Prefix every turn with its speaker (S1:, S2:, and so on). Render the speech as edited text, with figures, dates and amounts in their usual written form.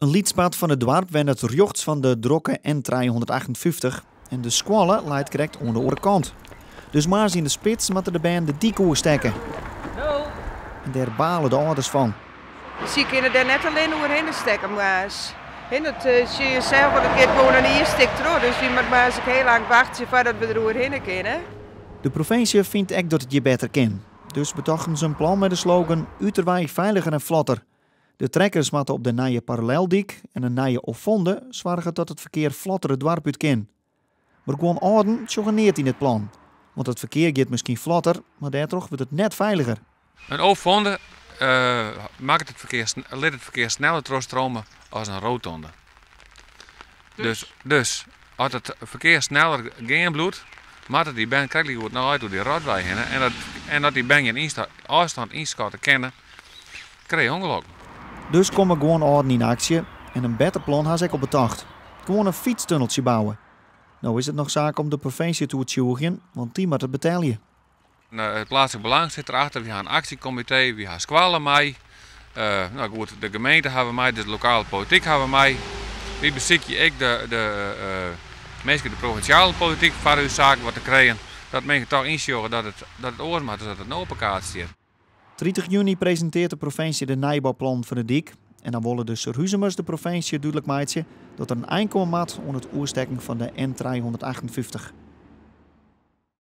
S1: In lyts part fan it doarp wennet rjochts fan de drokke N358 en de skoalle leit krekt oan de oare kant. Dus moarns yn de spits moatte de bern de dyk oerstekke. En dêr bale de âlders fan.
S2: Sy kinne dêr net allinne oerhinne stekke moarns. Dat sjogge je sels wol, it giet gewoan in ien stik troch, dus wy moatte moarns ek hiel lang wachtsje foardat we der oerhinne kinne.
S1: De provinsje fynt ek dat it hjir better kin. Dus betochten se in plan mei de slogan Uterwei feiliger en flotter. De trekkers moatte op de nije paralleldyk en in nije ovonde soarget dat it ferkear flotter it doarp út kin. Mar guon âlden sjogge neat yn it plan. Want it ferkear giet miskien flotter, mar dêrtroch wurdt it net feiliger.
S3: In ovonde makket it ferkear, lit it ferkear sneller trochstrome as in rotonde. Dus, dus as it ferkear sneller gean bliuwt, moatte dy bern krekt like goed nei oer dy rotwei hinne. En dat, en as dy bern gjin ôfstân ynskatte kinne, krije je ûngelokken.
S1: Dus komme guon âlden yn aksje en in better plan ha se ek al betocht. Gewoan in fytstunneltsje bouwe. No is it noch saak om de provinsje te oertsjûgjen, want dy moat it betelje.
S3: It pleatslik belang sit derachter, wy ha in aksjekomitee, wy ha skoalle mei. No goed, de gemeente ha we mei, dus de lokale polityk ha we mei. Wy besykje ek de, de minsken de provinsjale polityk foar ús saak wat te krijen. Dat minsken toch ynsjogge dat it, dat it oars moat as dat it no op 'e kaart stiet.
S1: 30 juny presintearret de provinsje de nijbouplannen foar de dyk. En dan wolle de Surhuzumers de provinsje dúdlik meitsje dat der in ein komme moat oan it oerstekken fan de N358.